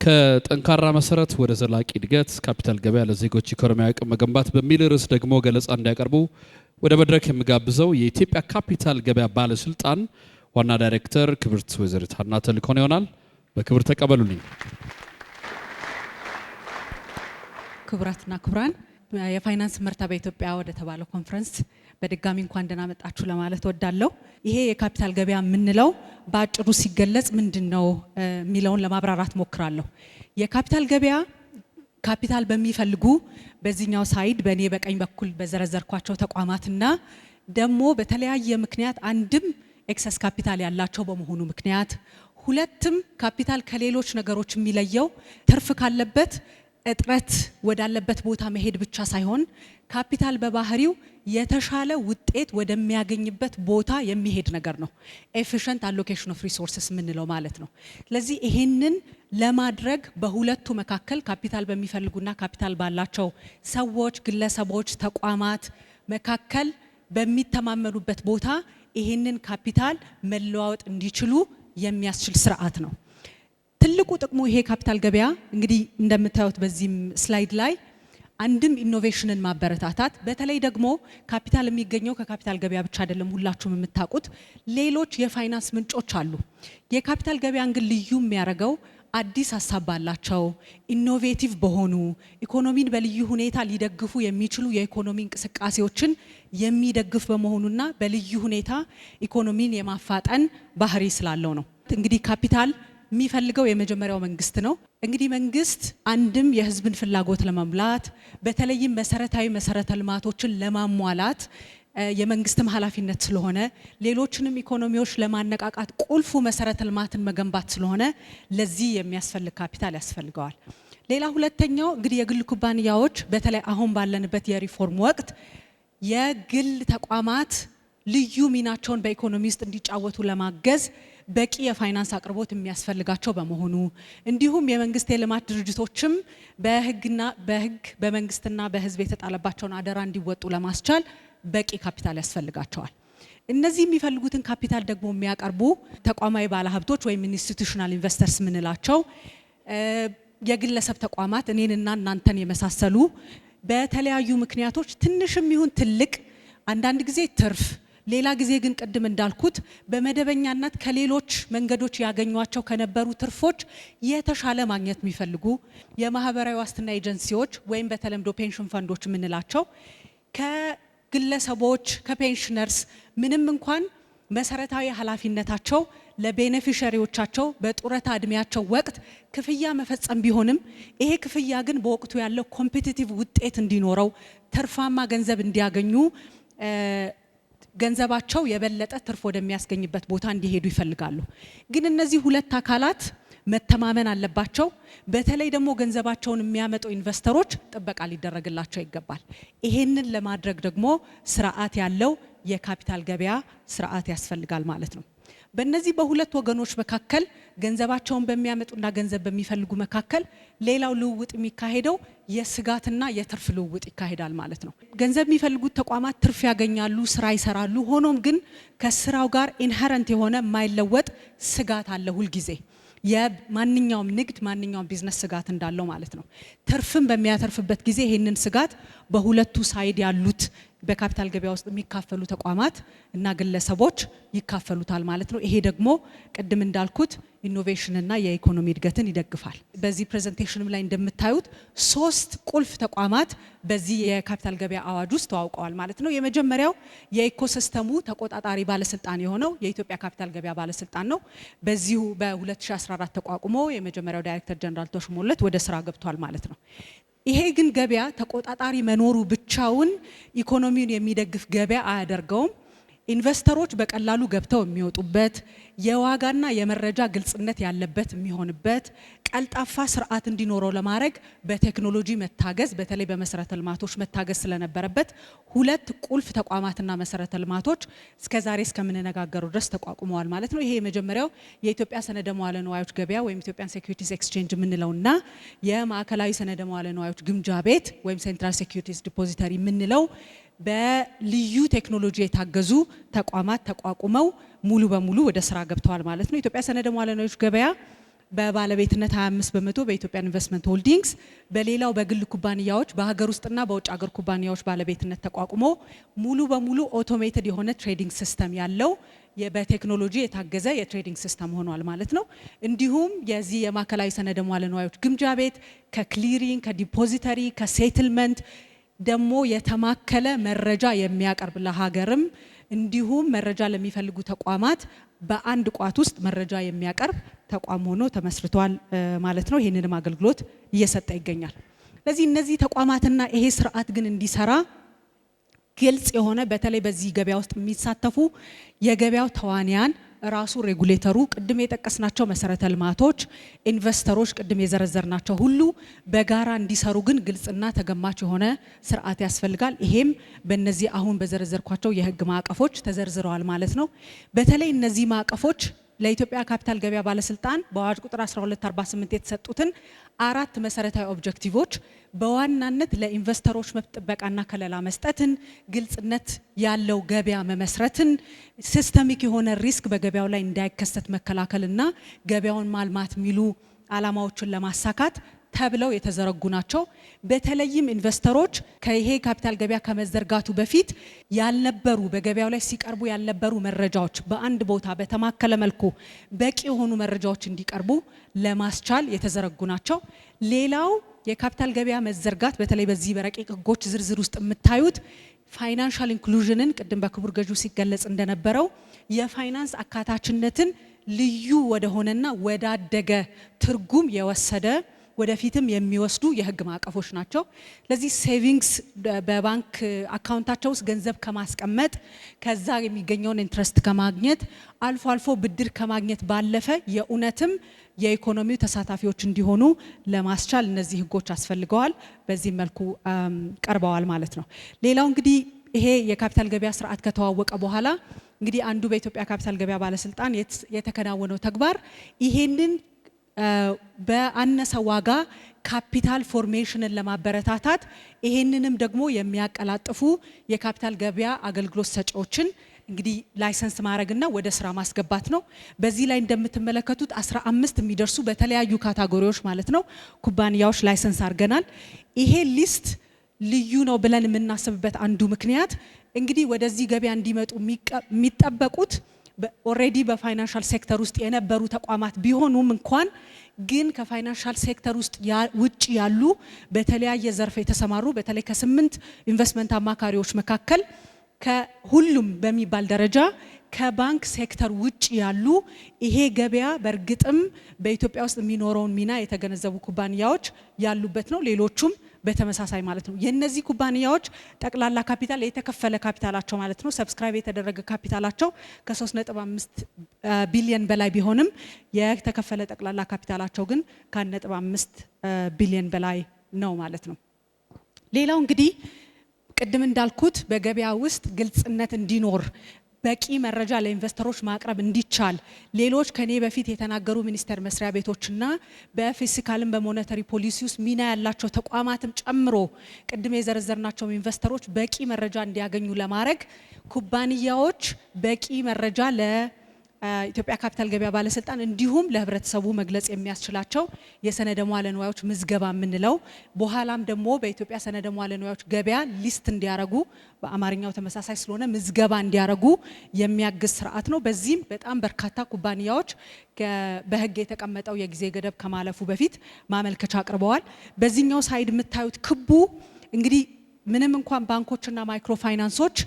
ከጠንካራ መሰረት ወደ ዘላቂ እድገት ካፒታል ገበያ ለዜጎች ኢኮኖሚያዊ አቅም መገንባት በሚል ርዕስ ደግሞ ገለጻ እንዲያቀርቡ ወደ መድረክ የምጋብዘው የኢትዮጵያ ካፒታል ገበያ ባለስልጣን ዋና ዳይሬክተር ክብርት ወይዘሪት ሀና ተልኮን ይሆናል። በክብር ተቀበሉልኝ። ክቡራትና ክቡራን፣ የፋይናንስ እመርታ በኢትዮጵያ ወደ ተባለው ኮንፈረንስ በድጋሚ እንኳን ደህና መጣችሁ ለማለት እወዳለሁ። ይሄ የካፒታል ገበያ የምንለው በአጭሩ ሲገለጽ ምንድን ነው የሚለውን ለማብራራት ሞክራለሁ። የካፒታል ገበያ ካፒታል በሚፈልጉ በዚህኛው side በእኔ በቀኝ በኩል በዘረዘርኳቸው ተቋማትና ደግሞ በተለያየ ምክንያት አንድም excess capital ያላቸው በመሆኑ ምክንያት፣ ሁለትም ካፒታል ከሌሎች ነገሮች የሚለየው ትርፍ ካለበት እጥረት ወዳለበት ቦታ መሄድ ብቻ ሳይሆን ካፒታል በባህሪው የተሻለ ውጤት ወደሚያገኝበት ቦታ የሚሄድ ነገር ነው። Efficient allocation of resources የምንለው ማለት ነው። ስለዚህ ይሄንን ለማድረግ በሁለቱ መካከል ካፒታል በሚፈልጉና ካፒታል ባላቸው ሰዎች፣ ግለሰቦች፣ ተቋማት መካከል በሚተማመኑበት ቦታ ይሄንን ካፒታል መለዋወጥ እንዲችሉ የሚያስችል ስርዓት ነው። ትልቁ ጥቅሙ ይሄ ካፒታል ገበያ እንግዲህ እንደምታዩት በዚህም slide ላይ አንድም innovation ን ማበረታታት፣ በተለይ ደግሞ ካፒታል የሚገኘው ከካፒታል ገበያ ብቻ አይደለም። ሁላችሁም የምታውቁት ሌሎች የፋይናንስ ምንጮች አሉ። የካፒታል ገበያን ግን ልዩ የሚያደርገው አዲስ ሀሳብ ባላቸው፣ innovative በሆኑ፣ ኢኮኖሚን በልዩ ሁኔታ ሊደግፉ የሚችሉ የኢኮኖሚ እንቅስቃሴዎችን የሚደግፍ በመሆኑና በልዩ ሁኔታ ኢኮኖሚን የማፋጠን ባህሪ ስላለው ነው። እንግዲህ ካፒታል የሚፈልገው የመጀመሪያው መንግስት ነው። እንግዲህ መንግስት አንድም የህዝብን ፍላጎት ለመሙላት፣ በተለይም መሰረታዊ መሰረተ ልማቶችን ለማሟላት የመንግስትም ኃላፊነት ስለሆነ፣ ሌሎችንም ኢኮኖሚዎች ለማነቃቃት ቁልፉ መሰረተ ልማትን መገንባት ስለሆነ ለዚህ የሚያስፈልግ ካፒታል ያስፈልገዋል። ሌላ ሁለተኛው እንግዲህ የግል ኩባንያዎች በተለይ አሁን ባለንበት የሪፎርም ወቅት የግል ተቋማት ልዩ ሚናቸውን በኢኮኖሚ ውስጥ እንዲጫወቱ ለማገዝ በቂ የፋይናንስ አቅርቦት የሚያስፈልጋቸው በመሆኑ፣ እንዲሁም የመንግስት የልማት ድርጅቶችም በህግና በህግ በመንግስትና በህዝብ የተጣለባቸውን አደራ እንዲወጡ ለማስቻል በቂ ካፒታል ያስፈልጋቸዋል። እነዚህ የሚፈልጉትን ካፒታል ደግሞ የሚያቀርቡ ተቋማዊ ባለሀብቶች ወይም institutional investors የምንላቸው፣ የግለሰብ ተቋማት እኔንና እናንተን የመሳሰሉ በተለያዩ ምክንያቶች ትንሽም ይሁን ትልቅ፣ አንዳንድ ጊዜ ትርፍ፣ ሌላ ጊዜ ግን ቅድም እንዳልኩት በመደበኛነት ከሌሎች መንገዶች ያገኟቸው ከነበሩ ትርፎች የተሻለ ማግኘት የሚፈልጉ፣ የማህበራዊ ዋስትና ኤጀንሲዎች ወይም በተለምዶ pension fund ኦች የምንላቸው ከግለሰቦች ከ pensioners ምንም እንኳን መሰረታዊ ኃላፊነታቸው ለ beneficiary ዎቻቸው በጡረታ እድሜያቸው ወቅት ክፍያ መፈጸም ቢሆንም፣ ይሄ ክፍያ ግን በወቅቱ ያለው competitive ውጤት እንዲኖረው፣ ትርፋማ ገንዘብ እንዲያገኙ፣ ገንዘባቸው የበለጠ ትርፍ ወደሚያስገኝበት ቦታ እንዲሄዱ ይፈልጋሉ። ግን እነዚህ ሁለት አካላት መተማመን አለባቸው። በተለይ ደግሞ ገንዘባቸውን የሚያመጡ investor ኦች ጥበቃ ሊደረግላቸው ይገባል። ይሄንን ለማድረግ ደግሞ ስርዓት ያለው የካፒታል ገበያ ስርዓት ያስፈልጋል ማለት ነው። በእነዚህ በሁለት ወገኖች መካከል፣ ገንዘባቸውን በሚያመጡና ገንዘብ በሚፈልጉ መካከል ሌላው ልውውጥ የሚካሄደው የስጋትና የትርፍ ልውውጥ ይካሄዳል ማለት ነው። ገንዘብ የሚፈልጉት ተቋማት ትርፍ ያገኛሉ፣ ስራ ይሰራሉ። ሆኖም ግን ከስራው ጋር inherent የሆነ የማይለወጥ ስጋት አለ ሁልጊዜ፣ የማንኛውም ንግድ ማንኛውም ቢዝነስ ስጋት እንዳለው ማለት ነው። ትርፍን በሚያተርፍበት ጊዜ ይህንን ስጋት በሁለቱ side ያሉት በካፒታል ገበያ ውስጥ የሚካፈሉ ተቋማት እና ግለሰቦች ይካፈሉታል ማለት ነው። ይሄ ደግሞ ቅድም እንዳልኩት innovation ና የኢኮኖሚ እድገትን ይደግፋል። በዚህ presentation ም ላይ እንደምታዩት ሶስት ቁልፍ ተቋማት በዚህ የካፒታል ገበያ አዋጅ ውስጥ ተዋውቀዋል ማለት ነው። የመጀመሪያው የ ecosystem ኡ ተቆጣጣሪ ባለስልጣን የሆነው የኢትዮጵያ ካፒታል ገበያ ባለስልጣን ነው። በዚሁ በ2014 ተቋቁሞ የመጀመሪያው ዳይሬክተር ጀነራል ተሾሞለት ወደ ስራ ገብቷል ማለት ነው። ይሄ ግን ገበያ ተቆጣጣሪ መኖሩ ብቻውን ኢኮኖሚውን የሚደግፍ ገበያ አያደርገውም። Investor ኦች በቀላሉ ገብተው የሚወጡበት፣ የዋጋና የመረጃ ግልጽነት ያለበት የሚሆንበት ቀልጣፋ ስርዓት እንዲኖረው ለማድረግ በቴክኖሎጂ መታገዝ፣ በተለይ በመሰረተ ልማቶች መታገዝ ስለነበረበት ሁለት ቁልፍ ተቋማትና መሰረተ ልማቶች እስከ ዛሬ እስከምንነጋገረው ድረስ ተቋቁመዋል ማለት ነው። ይሄ የመጀመሪያው የኢትዮጵያ ሰነደ መዋለ ንዋዮች ገበያ ወይም Ethiopian Securities Exchange የምንለውና የማዕከላዊ ሰነደ መዋለ ንዋዮች ግምጃ ቤት ወይም Central Securities Depository የምንለው በልዩ ቴክኖሎጂ የታገዙ ተቋማት ተቋቁመው ሙሉ በሙሉ ወደ ስራ ገብተዋል ማለት ነው። የኢትዮጵያ ሰነደ መዋለ ንዋዮች ገበያ በባለቤትነት 25% በኢትዮጵያ ኢንቨስትመንት ሆልዲንግስ፣ በሌላው በግል ኩባንያዎች፣ በሀገር ውስጥና በውጭ ሀገር ኩባንያዎች ባለቤትነት ተቋቁሞ ሙሉ በሙሉ automated የሆነ trading system ያለው፣ በቴክኖሎጂ የታገዘ የ trading system ሆኗል ማለት ነው። እንዲሁም የዚህ የማዕከላዊ ሰነደ መዋለ ንዋዮች ግምጃ ቤት ከ clearing፣ ከ depository፣ ከ settlement ደግሞ የተማከለ መረጃ የሚያቀርብ፣ ለሀገርም እንዲሁም መረጃ ለሚፈልጉ ተቋማት በአንድ ቋት ውስጥ መረጃ የሚያቀርብ ተቋም ሆኖ ተመስርቷል ማለት ነው። ይህንንም አገልግሎት እየሰጠ ይገኛል። ስለዚህ እነዚህ ተቋማትና ይሄ ስርዓት ግን እንዲሰራ ግልጽ የሆነ፣ በተለይ በዚህ ገበያ ውስጥ የሚሳተፉ የገበያው ተዋንያን፣ ራሱ regulator ኡ፣ ቅድም የጠቀስናቸው መሰረተ ልማቶች፣ ኢንቨስተሮች፣ ቅድም የዘረዘርናቸው ሁሉ በጋራ እንዲሰሩ ግን ግልጽና ተገማች የሆነ ስርዓት ያስፈልጋል። ይሄም በእነዚህ አሁን በዘረዘርኳቸው የህግ ማዕቀፎች ተዘርዝረዋል ማለት ነው። በተለይ እነዚህ ማዕቀፎች ለኢትዮጵያ ካፒታል ገበያ ባለስልጣን በአዋጅ ቁጥር 1248 የተሰጡትን አራት መሰረታዊ objective ኦች፣ በዋናነት ለኢንቨስተሮች መብት ጥበቃና ከለላ መስጠትን፣ ግልጽነት ያለው ገበያ መመስረትን፣ systemic የሆነ risk በገበያው ላይ እንዳይከሰት መከላከልና ገበያውን ማልማት የሚሉ ዓላማዎችን ለማሳካት ተብለው የተዘረጉ ናቸው። በተለይም ኢንቨስተሮች ከይሄ ካፒታል ገበያ ከመዘርጋቱ በፊት ያልነበሩ፣ በገበያው ላይ ሲቀርቡ ያልነበሩ መረጃዎች በአንድ ቦታ በተማከለ መልኩ በቂ የሆኑ መረጃዎች እንዲቀርቡ ለማስቻል የተዘረጉ ናቸው። ሌላው የካፒታል ገበያ መዘርጋት በተለይ በዚህ በረቂቅ ሕጎች ዝርዝር ውስጥ የምታዩት financial inclusion ን፣ ቅድም በክቡር ገዢው ሲገለጽ እንደነበረው የፋይናንስ አካታችነትን ልዩ ወደሆነና ወዳደገ ትርጉም የወሰደ፣ ወደፊትም የሚወስዱ የህግ ማዕቀፎች ናቸው። ለዚህ savings፣ በባንክ አካውንታቸው ውስጥ ገንዘብ ከማስቀመጥ፣ ከዛ የሚገኘውን interest ከማግኘት፣ አልፎ አልፎ ብድር ከማግኘት ባለፈ የእውነትም የኢኮኖሚው ተሳታፊዎች እንዲሆኑ ለማስቻል እነዚህ ህጎች አስፈልገዋል። በዚህም መልኩ ቀርበዋል ማለት ነው። ሌላው እንግዲህ ይሄ የካፒታል ገበያ ስርዓት ከተዋወቀ በኋላ እንግዲህ አንዱ በኢትዮጵያ ካፒታል ገበያ ባለስልጣን የተከናወነው ተግባር ይሄንን በአነሰ ዋጋ capital formation ን ለማበረታታት፣ ይሄንንም ደግሞ የሚያቀላጥፉ የካፒታል ገበያ አገልግሎት ሰጪዎችን እንግዲህ license ማድረግና ወደ ስራ ማስገባት ነው። በዚህ ላይ እንደምትመለከቱት 15 የሚደርሱ በተለያዩ category ዎች ማለት ነው ኩባንያዎች license አድርገናል። ይሄ list ልዩ ነው ብለን የምናስብበት አንዱ ምክንያት እንግዲህ ወደዚህ ገበያ እንዲመጡ የሚጠበቁት already በ financial sector ውስጥ የነበሩ ተቋማት ቢሆኑም እንኳን ግን ከ financial sector ውስጥ ውጭ ያሉ፣ በተለያየ ዘርፍ የተሰማሩ፣ በተለይ ከስምንት ኢንቨስትመንት አማካሪዎች መካከል ከሁሉም በሚባል ደረጃ ከባንክ ሴክተር ውጭ ያሉ፣ ይሄ ገበያ በእርግጥም በኢትዮጵያ ውስጥ የሚኖረውን ሚና የተገነዘቡ ኩባንያዎች ያሉበት ነው። ሌሎቹም በተመሳሳይ ማለት ነው። የነዚህ ኩባንያዎች ጠቅላላ ካፒታል፣ የተከፈለ ካፒታላቸው ማለት ነው፣ subscribe የተደረገ ካፒታላቸው ከ3.5 ቢሊየን በላይ ቢሆንም የተከፈለ ጠቅላላ ካፒታላቸው ግን ከ1.5 ቢሊየን በላይ ነው ማለት ነው። ሌላው እንግዲህ ቅድም እንዳልኩት በገበያ ውስጥ ግልጽነት እንዲኖር፣ በቂ መረጃ ለኢንቨስተሮች ማቅረብ እንዲቻል፣ ሌሎች ከኔ በፊት የተናገሩ ሚኒስቴር መስሪያ ቤቶችና በ fiscal ም በ monetary policy ውስጥ ሚና ያላቸው ተቋማትም ጨምሮ ቅድም የዘረዘርናቸው ኢንቨስተሮች በቂ መረጃ እንዲያገኙ ለማድረግ ኩባንያዎች በቂ መረጃ ለኢትዮጵያ ካፒታል ገበያ ባለስልጣን እንዲሁም ለሕብረተሰቡ መግለጽ የሚያስችላቸው የሰነደ መዋለ ንዋዮች ምዝገባ የምንለው፣ በኋላም ደግሞ በኢትዮጵያ ሰነደ መዋለ ንዋዮች ገበያ list እንዲያረጉ፣ በአማርኛው ተመሳሳይ ስለሆነ ምዝገባ እንዲያረጉ የሚያግዝ ስርዓት ነው። በዚህም በጣም በርካታ ኩባንያዎች በሕግ የተቀመጠው የጊዜ ገደብ ከማለፉ በፊት ማመልከቻ አቅርበዋል። በዚህኛው side የምታዩት ክቡ እንግዲህ ምንም እንኳን ባንኮችና ማይክሮ ፋይናንሶች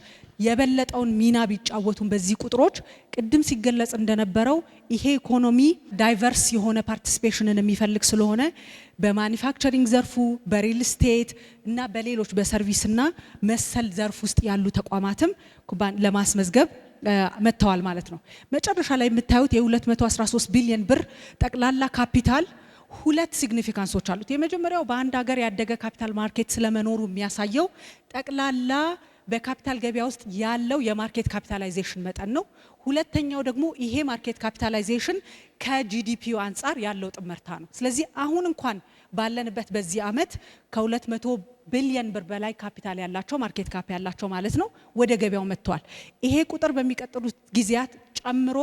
የበለጠውን ሚና ቢጫወቱም በዚህ ቁጥሮች ቅድም ሲገለጽ እንደነበረው ይሄ ኢኮኖሚ diverse የሆነ participation ን የሚፈልግ ስለሆነ በ manufacturing ዘርፉ፣ በ real estate እና በሌሎች በ service ና መሰል ዘርፍ ውስጥ ያሉ ተቋማትም ለማስመዝገብ መጥተዋል ማለት ነው። መጨረሻ ላይ የምታዩት የ213 ቢሊዮን ብር ጠቅላላ ካፒታል ሁለት significance ኦች አሉት። የመጀመሪያው በአንድ ሀገር ያደገ capital market ስለመኖሩ የሚያሳየው ጠቅላላ በካፒታል ገበያ ውስጥ ያለው የ market capitalization መጠን ነው። ሁለተኛው ደግሞ ይሄ market capitalization ከ GDP ው አንጻር ያለው ጥመርታ ነው። ስለዚህ አሁን እንኳን ባለንበት በዚህ ዓመት ከ200 ቢሊየን ብር በላይ ካፒታል ያላቸው፣ market cap ያላቸው ማለት ነው፣ ወደ ገበያው መጥተዋል። ይሄ ቁጥር በሚቀጥሉት ጊዜያት ጨምሮ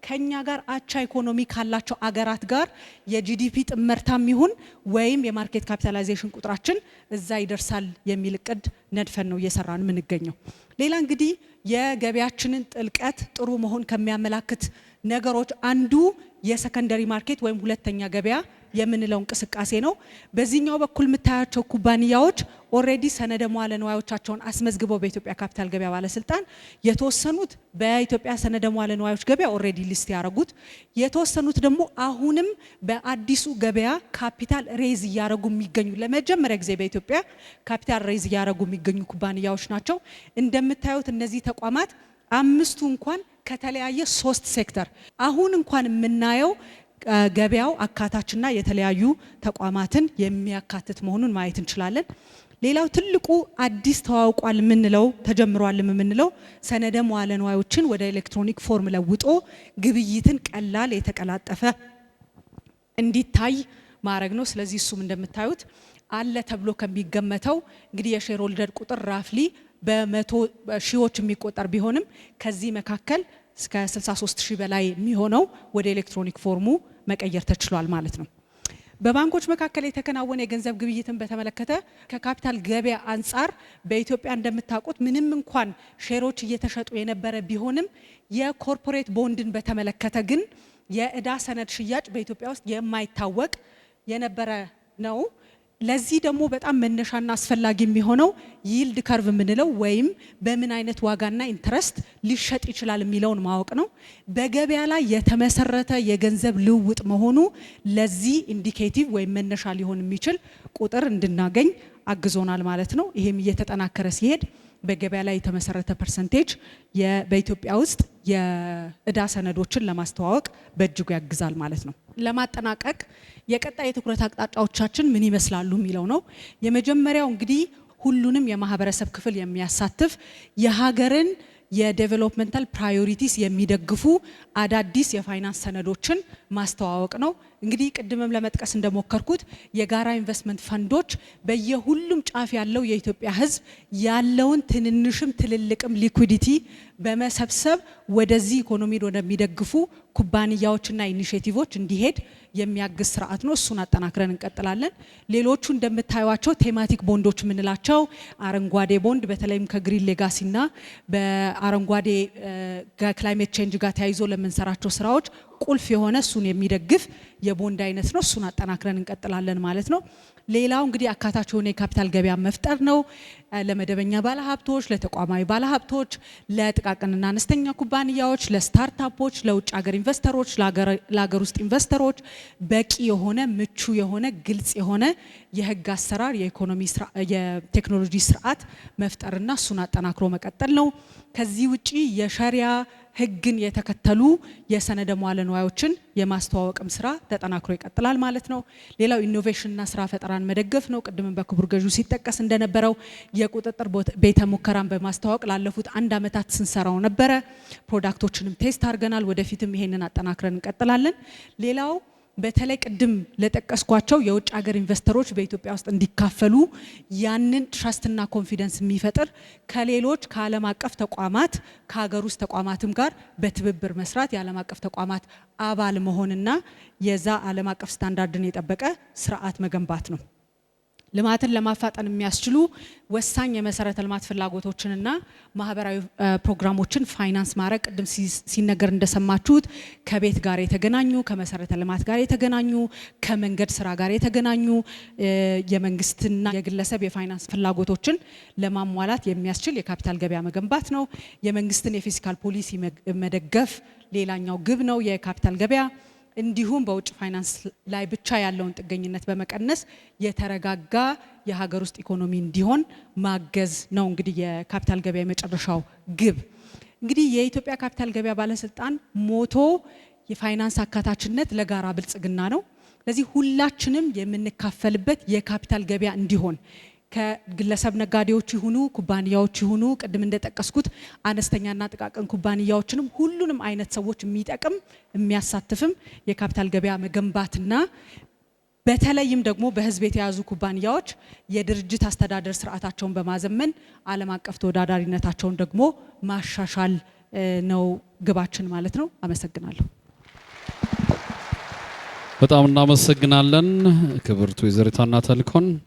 ከኛ ጋር አቻ ኢኮኖሚ ካላቸው አገራት ጋር የ GDP ጥመርታም ይሁን ወይም የ market capitalization ቁጥራችን እዛ ይደርሳል የሚል እቅድ ነድፈን ነው እየሰራን የምንገኘው። ሌላ እንግዲህ የገበያችንን ጥልቀት ጥሩ መሆን ከሚያመላክት ነገሮች አንዱ የ secondary market ወይም ሁለተኛ ገበያ የምንለው እንቅስቃሴ ነው። በዚህኛው በኩል የምታያቸው ኩባንያዎች already ሰነደ መዋለ ንዋዮቻቸውን አስመዝግበው በኢትዮጵያ ካፒታል ገበያ ባለስልጣን፣ የተወሰኑት በኢትዮጵያ ሰነደ መዋለ ንዋዮች ገበያ already list ያደረጉት፣ የተወሰኑት ደግሞ አሁንም በአዲሱ ገበያ capital raise እያደረጉ የሚገኙ፣ ለመጀመሪያ ጊዜ በኢትዮጵያ capital raise እያደረጉ የሚገኙ ኩባንያዎች ናቸው። እንደምታዩት እነዚህ ተቋማት አምስቱ እንኳን ከተለያየ ሶስት ሴክተር፣ አሁን እንኳን የምናየው ገበያው አካታችና የተለያዩ ተቋማትን የሚያካትት መሆኑን ማየት እንችላለን። ሌላው ትልቁ አዲስ ተዋውቋል የምንለው፣ ተጀምሯል የምንለው ሰነደ መዋለ ንዋዮችን ወደ electronic form ለውጦ ግብይትን ቀላል፣ የተቀላጠፈ እንዲታይ ማድረግ ነው። ስለዚህ እሱም እንደምታዩት አለ ተብሎ ከሚገመተው እንግዲህ የ shareholder ቁጥር roughly በመቶ ሺዎች የሚቆጠር ቢሆንም ከዚህ መካከል እስከ 63 ሺህ በላይ የሚሆነው ወደ electronic form ኡ መቀየር ተችሏል ማለት ነው። በባንኮች መካከል የተከናወነ የገንዘብ ግብይትን በተመለከተ ከካፒታል ገበያ አንጻር በኢትዮጵያ እንደምታውቁት ምንም እንኳን share ኦች እየተሸጡ የነበረ ቢሆንም የ corporate bond ን በተመለከተ ግን የእዳ ሰነድ ሽያጭ በኢትዮጵያ ውስጥ የማይታወቅ የነበረ ነው። ለዚህ ደግሞ በጣም መነሻና አስፈላጊ የሚሆነው yield curve የምንለው ወይም በምን አይነት ዋጋና interest ሊሸጥ ይችላል የሚለውን ማወቅ ነው። በገበያ ላይ የተመሰረተ የገንዘብ ልውውጥ መሆኑ ለዚህ indicative ወይም መነሻ ሊሆን የሚችል ቁጥር እንድናገኝ አግዞናል ማለት ነው። ይሄም እየተጠናከረ ሲሄድ በገበያ ላይ የተመሰረተ percentage በኢትዮጵያ ውስጥ የእዳ ሰነዶችን ለማስተዋወቅ በእጅጉ ያግዛል ማለት ነው። ለማጠናቀቅ የቀጣይ የትኩረት አቅጣጫዎቻችን ምን ይመስላሉ የሚለው ነው። የመጀመሪያው እንግዲህ ሁሉንም የማህበረሰብ ክፍል የሚያሳትፍ፣ የሀገርን የ developmental priorities የሚደግፉ አዳዲስ የፋይናንስ ሰነዶችን ማስተዋወቅ ነው። እንግዲህ ቅድምም ለመጥቀስ እንደሞከርኩት የጋራ ኢንቨስትመንት ፈንዶች በየሁሉም ጫፍ ያለው የኢትዮጵያ ሕዝብ ያለውን ትንንሽም ትልልቅም liquidity በመሰብሰብ ወደዚህ ኢኮኖሚ ወደሚደግፉ ኩባንያዎችና initiative ኦች እንዲሄድ የሚያግዝ ስርዓት ነው። እሱን አጠናክረን እንቀጥላለን። ሌሎቹ እንደምታዩቸው thematic ቦንዶች የምንላቸው አረንጓዴ ቦንድ በተለይም ከ Green Legacy ና በአረንጓዴ ከ climate change ጋር ተያይዞ ለምንሰራቸው ስራዎች ቁልፍ የሆነ እሱን የሚደግፍ የቦንድ አይነት ነው። እሱን አጠናክረን እንቀጥላለን ማለት ነው። ሌላው እንግዲህ አካታች የሆነ የካፒታል ገበያ መፍጠር ነው። ለመደበኛ ባለሀብቶች፣ ለተቋማዊ ባለሀብቶች፣ ለጥቃቅንና አነስተኛ ኩባንያዎች፣ ለ startup ኦች፣ ለውጭ ሀገር investor ኦች፣ ለሀገር ውስጥ investor ኦች በቂ የሆነ፣ ምቹ የሆነ፣ ግልጽ የሆነ የህግ አሰራር፣ የኢኮኖሚ፣ የቴክኖሎጂ ስርዓት መፍጠርና እሱን አጠናክሮ መቀጠል ነው። ከዚህ ውጪ የሸሪያ ህግን የተከተሉ የሰነደ መዋለ ንዋዮችን የማስተዋወቅም ስራ ተጠናክሮ ይቀጥላል ማለት ነው። ሌላው innovation ና ስራ ፈጠራን መደገፍ ነው። ቅድምም በክቡር ገዢው ሲጠቀስ እንደነበረው የቁጥጥር ቤተ ሙከራን በማስተዋወቅ ላለፉት አንድ ዓመታት ስንሰራው ነበረ። product ኦችንም test አድርገናል። ወደፊትም ይሄንን አጠናክረን እንቀጥላለን። ሌላው በተለይ ቅድም ለጠቀስኳቸው የውጭ ሀገር investor ኦች በኢትዮጵያ ውስጥ እንዲካፈሉ ያንን trust ና confidence የሚፈጥር ከሌሎች ከዓለም አቀፍ ተቋማት ከሀገር ውስጥ ተቋማትም ጋር በትብብር መስራት፣ የዓለም አቀፍ ተቋማት አባል መሆንና የዛ ዓለም አቀፍ ስታንዳርድን የጠበቀ ስርዓት መገንባት ነው። ልማትን ለማፋጠን የሚያስችሉ ወሳኝ የመሰረተ ልማት ፍላጎቶችንና ማህበራዊ ፕሮግራሞችን ፋይናንስ ማድረግ፣ ቅድም ሲነገር እንደሰማችሁት ከቤት ጋር የተገናኙ፣ ከመሰረተ ልማት ጋር የተገናኙ፣ ከመንገድ ስራ ጋር የተገናኙ የመንግስትና የግለሰብ የፋይናንስ ፍላጎቶችን ለማሟላት የሚያስችል የካፒታል ገበያ መገንባት ነው። የመንግስትን የ fiscal ፖሊሲ መደገፍ ሌላኛው ግብ ነው የካፒታል ገበያ። እንዲሁም በውጭ ፋይናንስ ላይ ብቻ ያለውን ጥገኝነት በመቀነስ የተረጋጋ የሀገር ውስጥ ኢኮኖሚ እንዲሆን ማገዝ ነው እንግዲህ የካፒታል ገበያ የመጨረሻው ግብ። እንግዲህ የኢትዮጵያ ካፒታል ገበያ ባለስልጣን motto የፋይናንስ አካታችነት ለጋራ ብልጽግና ነው። ለዚህ ሁላችንም የምንካፈልበት የካፒታል ገበያ እንዲሆን ከግለሰብ ነጋዴዎች ይሁኑ፣ ኩባንያዎች ይሁኑ፣ ቅድም እንደጠቀስኩት አነስተኛና ጥቃቅን ኩባንያዎችንም ሁሉንም አይነት ሰዎች የሚጠቅም የሚያሳትፍም የካፒታል ገበያ መገንባትና በተለይም ደግሞ በሕዝብ የተያዙ ኩባንያዎች የድርጅት አስተዳደር ስርዓታቸውን በማዘመን ዓለም አቀፍ ተወዳዳሪነታቸውን ደግሞ ማሻሻል ነው ግባችን ማለት ነው። አመሰግናለሁ። በጣም እናመሰግናለን ክብርት ወይዘሪት ሀና ተልኮን።